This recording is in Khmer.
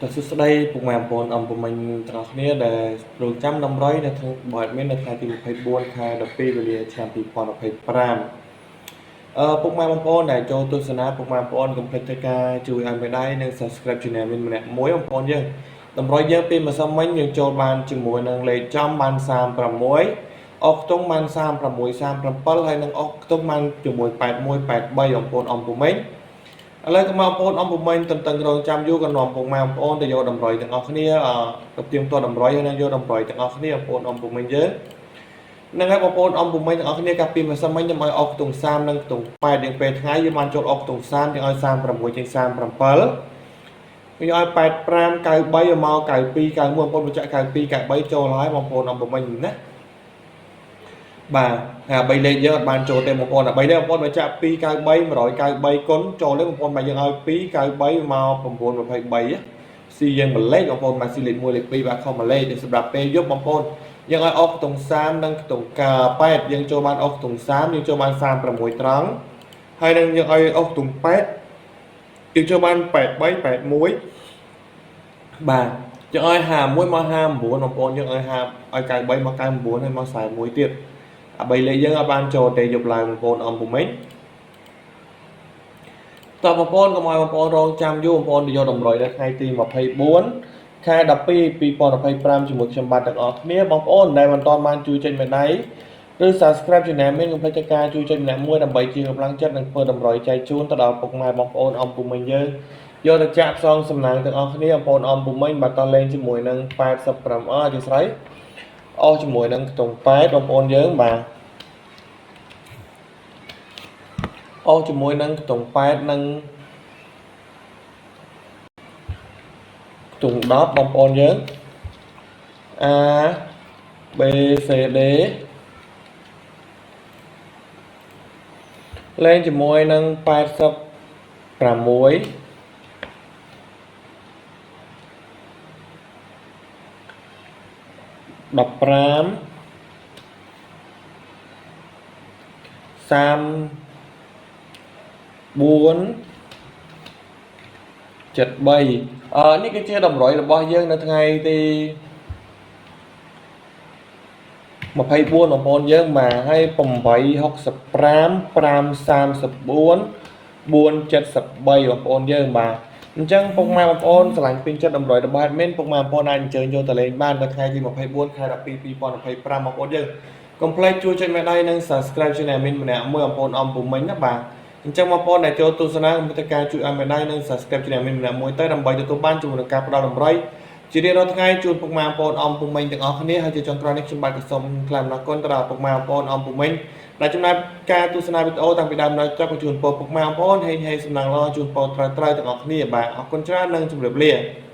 តសួស្តីពុកម៉ែបងប្អូនអំពមិញទាំងអស់គ្នាដែលរងចាំតម្រុយនៅក្នុងបទមាននៅថ្ងៃទី24ខែ12វេលាឆ្នាំ2025ពុកម៉ែបងប្អូនដែលចូលទស្សនាពុកម៉ែបងប្អូនកុំភ្លេចធ្វើការជួយឲ្យមេដៃនិង Subscribe Channel មានម្នាក់មួយបងប្អូនយើងតម្រុយយើងពីម្សិលមិញយើងចូលបានជាមួយនឹងលេខចំបាន36អស់ខ្ទង់បាន36 37ហើយនឹងអស់ខ្ទង់បានជាមួយ81 83បងប្អូនអំពមិញឥឡូវកុំបងប្អូនអំពមិញតន្ទឹងរង់ចាំយូរក៏នាំពុកម៉ែបងប្អូនទៅយកតម្រុយទាំងអស់គ្នាអឺទៅទៀមទាត់តម្រុយហើយនឹងយកតម្រុយទាំងអស់គ្នាបងប្អូនអំពមិញយើងហ្នឹងហើយបងប្អូនអំពមិញទាំងអស់គ្នាកាលពីម្សិលមិញខ្ញុំឲ្យអស់ខ្ទង់30និងខ្ទង់8យើងពេលថ្ងៃយើងបានចូលអស់ខ្ទង់30យើងឲ្យ36ជាង37ខ្ញុំឲ្យ85 93មក92 91បងប្អូនបញ្ជាក់92 93ចូលហើយបងប្អូនអំពមិញណាបាទហើយ3លេខយើងអត់បានចូលទេបងប្អូន3លេខបងប្អូនបញ្ជាក់293 193គុណចូលទេបងប្អូនបាទយើងឲ្យ293មក923ស៊ីយើងមួយលេខបងប្អូនបាទស៊ីលេខ1លេខ2បាទខុសមួយលេខសម្រាប់ពេលយប់បងប្អូនយើងឲ្យអស់ខ្ទង់30និងខ្ទង់8យើងចូលបានអស់ខ្ទង់30យើងចូលបាន36ត្រង់ហើយនឹងយើងឲ្យអស់ខ្ទង់8យើងចូលបាន83 81បាទយើងឲ្យ51មក59បងប្អូនយើងឲ្យ50ឲ្យ93មក99ហើយមក41ទៀតអា3លេខយើងអត់បានចូលទេយប់ឡើងបងប្អូនអំពមិញតើបងប្អូនកុំឲ្យបងប្អូនរងចាំយូរបងប្អូនទៅយកតម្រុយនៅថ្ងៃទី24ខែ12 2025ជាមួយខ្ញុំបាទទាំងអស់គ្នាបងប្អូនដែលមិនទាន់បានជួយចុចមេដៃឬ Subscribe Channel មានកុំភ្លេចធ្វើការជួយចុចម្នាក់មួយដើម្បីជាកម្លាំងចិត្តនិងធ្វើតម្រុយចែកជូនទៅដល់ពុកម៉ែបងប្អូនអំពមិញយើងយកទៅចាក់ផ្សងសំណាងទាំងអស់គ្នាបងប្អូនអំពមិញបាទតលេងជាមួយនឹង85អអធិស្ឋានអស់ជាមួយនឹងខ្ទង់8បងប្អូនយើងបាទអស់ជាមួយនឹងខ្ទង់8និងខ្ទង់10បងប្អូនយើង A B C D លេងជាមួយនឹង86 15 34 73នេះគឺជាតម្រុយរបស់យើងនៅថ្ងៃទី24បងប្អូនយើងបាទហើយ865 534 473បងប្អូនយើងបាទអញ្ចឹងពុកម៉ែបងប្អូនស្រឡាញ់ពេញចិត្តតម្រុយរបស់ admin ពុកម៉ែបងប្អូនអាចអញ្ជើញយកទៅលេងបាននៅថ្ងៃទី24ខែ12 2025បងប្អូនយើងកុំភ្លេចជួយចុចមេដៃនិង Subscribe Channel មានម្នាក់មួយបងប្អូនអំពូមិញណាបាទអញ្ចឹងបងប្អូនដែលចូលទស្សនាកុំភ្លេចការជួយឲ្យមេដៃនិង Subscribe Channel មានម្នាក់មួយទៅដើម្បីទទួលបានជាមួយនឹងការផ្ដល់តម្រុយជារៀងរាល់ថ្ងៃជូនពុកម៉ែបងប្អូនអំពូមិញទាំងអស់គ្នាហើយជាចុងក្រោយនេះខ្ញុំបាទក៏សូមថ្លែងអំណរគុណទៅដល់ពុកម៉ែបងប្អូនអំពូមិញដែលចំណាយការទស្សនាវីដេអូតាំងពីដើមដល់ចប់ក៏ជូនពរពុកម៉ែបងប្អូនហេងហេងសំណាងល្អជូនពរត្រូវត្រូវទាំងអស់គ្នាបាទអរគុណច្រើននិងជម្រាបលា។